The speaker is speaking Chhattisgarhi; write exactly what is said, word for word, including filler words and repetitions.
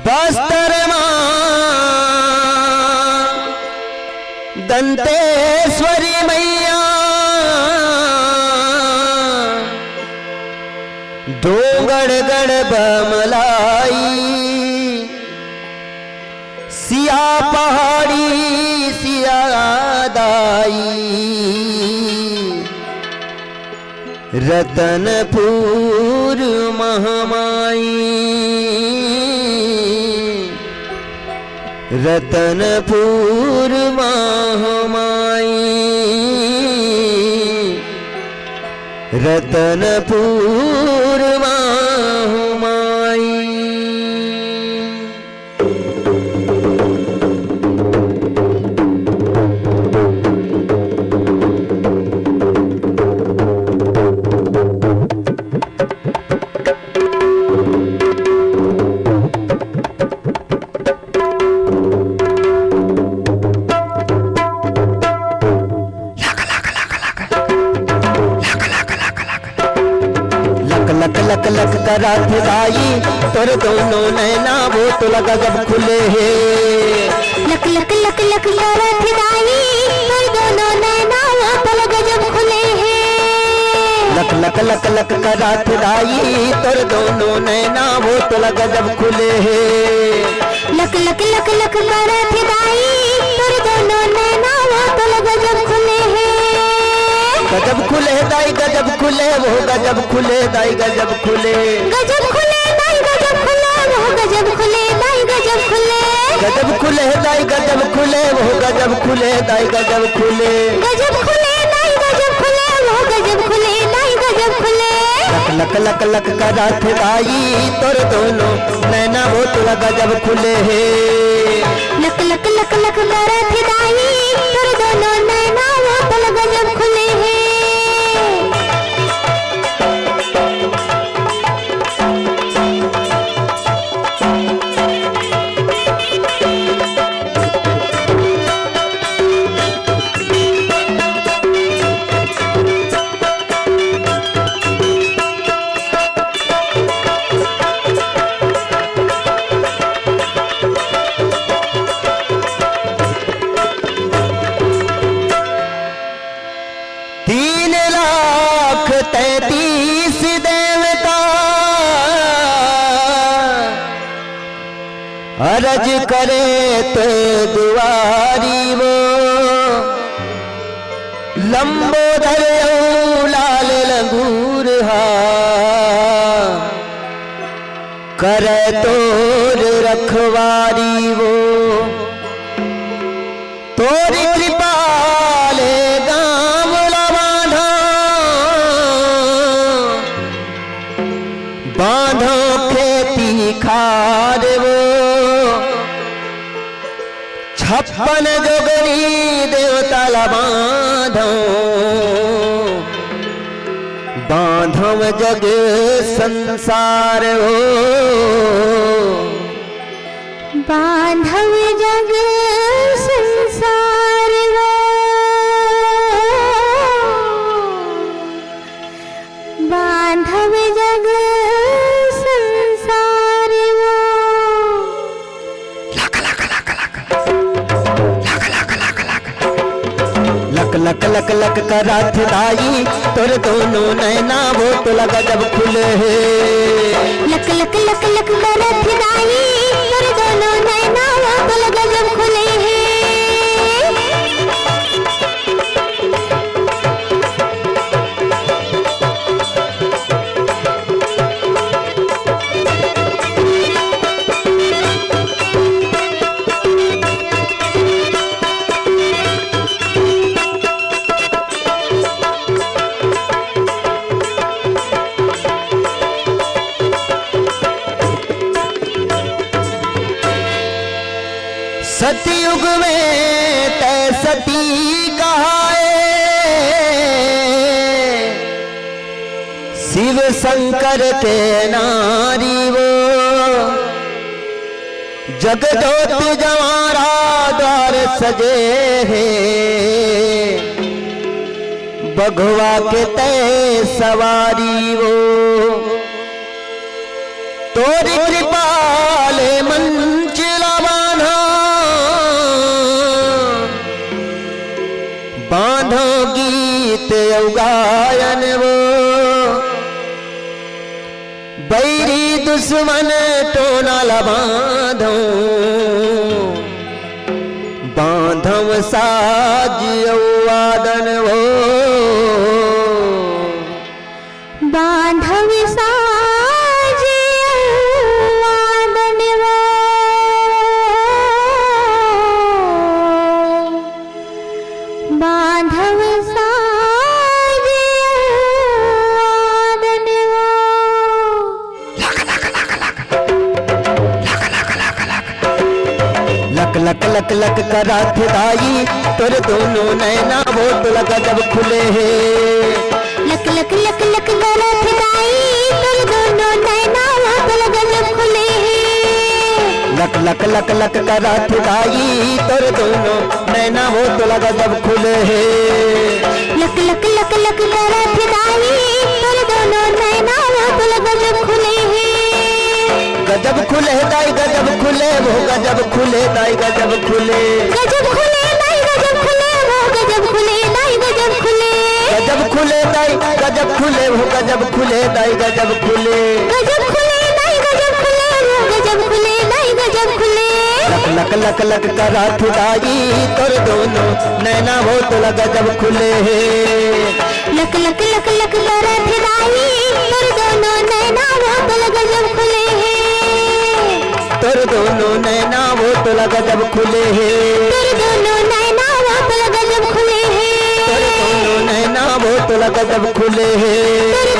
बस्तर मा दंतेश्वरी मैया, डोंगरगढ़ बमलाई, सिया पहाड़ी सिया दाई, रतनपुर महामाई, रतनपुर महामाई, रतनपुर महामाई। लक लक लक लक करत हे दाई, तोर दोनों नैना वो तो गजब खुले हे। लक लक लक लक करत हे दाई, तोर दोनों नैना वो तो गजब खुले हे। लक लक लक लक करत हे दाई, तोर दोनों नैना वो तो गजब खुले हे। लक लक लक लक करत हे दाई, तोर दोनों नैना वो तो गजब खुले हे। गजब खुले हे दाई, गजब खुले, वो गजब खुले दाई, गजब खुले। गजब खुले दाई, गजब खुले, वो गजब खुले दाई, गजब खुले। गजब खुले हे दाई, गजब खुले, वो गजब खुले दाई, गजब खुले। गजब खुले दाई, गजब खुले, वो गजब खुले दाई, गजब खुले। लक लक लक लक करत हे दाई, तोर दोनों नैना वो तो गजब खुले हे। लक लक लक लक करत हे दाई, तोर दोनों नैना वो तो गजब खुले हे। तीन लाख तैंतीस देवता अरज करे ते दुआरी वो, लंबोदर अउ लाल लंगूर हा करे तोर रखवारी वो। तोरी कृपा ले गाँव ला बाँधो, बाँधो खेती खार वो। छप्पन जोगनी देवता ला बाँधो, बाँधो जग संसार वो। बाँधव जग संसार वो, बाँधव जग संसार वो। लक लक लक लक करत दाई, तोर दोनों नैना वो तो गजब खुले हे। लक लक लक लक करत दाई, तोर दोनों नैना वो तो गजब खुले हे। सतयुग में तै सती कहाए, शिव शंकर के नारी वो। जगजोत जवारा द्वार सजे हे, बघवा के तै सवारी वो। तोरी कृपा ले मन गायन वो, बैरी दुश्मन टोना ला बांधो, बांधव साज अउ आदन वो। बांधव साज अउ आदन वो। बांधव साज अउ आदन वो। लक लक लक लक करत हे दाई, तोर दोनों नैना वो तो गजब खुले हे। लक लक लक लक करत हे दाई, तोर दोनों नैना वो तो गजब खुले हे। लक लक लक लक करत हे दाई, तोर दोनों नैना वो तो गजब खुले हे। लक लक लक लक करत हे दाई, तोर दोनों नैना वो तो गजब खुले हे। गजब खुले दाई गजब खुले, वो गजब खुले दाई गजब खुले। गजब खुले दाई गजब खुले, वो गजब खुले दाई गजब खुले। गजब खुले दाई गजब खुले, वो गजब खुले दाई गजब खुले। गजब खुले दाई गजब खुले, वो गजब खुले दाई गजब खुले। लक लक लक लक करत हे दाई, तोर दोनों नैना वो तो गजब खुले हे। लक लक लक लक करत हे दाई, तोर दोनों नैना वो तो गजब खुले हे। तोर दोनों नैना वो तो गजब खुले हे। तोर दोनों नैना वो तो गजब खुले हे। तोर दोनों नैना वो तो गजब खुले हे। तोर